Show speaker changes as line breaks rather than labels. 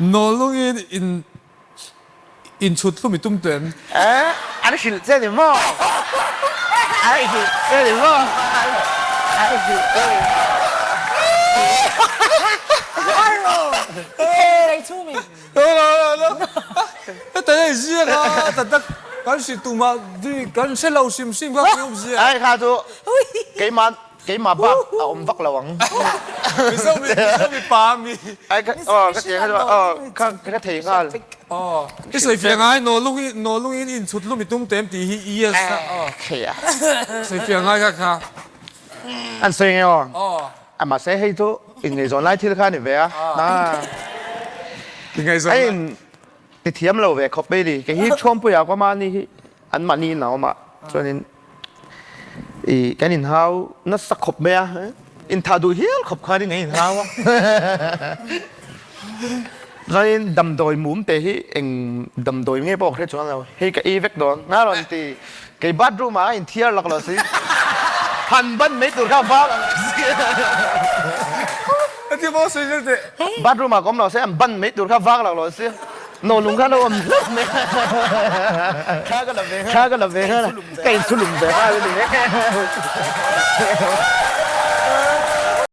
Nawlungin in inchhut hlum i tum teh em?
An hrilh che ni maw? An hrilh che ni maw? An hrilh che ni maw?
Heta hei ziak a ta tak kan hrilh tumah kan hre lo hrim hrim kha kan awm ziak.
Ai kha chu keimah Keimah bak a awm vak lo ang.
Mizo mi Mizo mipa a mi.
Ai ka aw ka ti kha aw ka ka thei nghal.
Aw i sawi fiah ngai nawlung i nawlung in inchhut lum i tum tem tih hi yes a aw.
Thei a.
Sawi fiah ngai kha kha.
An sawi nge aw.
Aw.
A mahse hei chu inngaihzawn lai thil kha a ni ve a.
Inngaihzawn lai.
A in ti thiam lo ve khawp mai ni. Kei hi Thuampuia kawma ani hi an mahni in a awm a chuanin I kan inhau nasa khawp mai a, inthah duh hial khawp khan in inhau a. Chuanin damdawi mum te hi eng damdawi nge pawh ka hre chuang lo, hei ka ei vek dawn nga rawn ti, kei bathroom ah a inthiar lak lo si, han ban mai tur kha vang ang si.
Heti maw sawi zel teh.
Bathroom ah ka awm lo se an ban mai tur kha vang lak lo si. No lung kha lo awm hlauh mai a.
Thla ka la ve nghal.
Thla ka la ve nghal a. Ka inchhulum ve nghal a ni.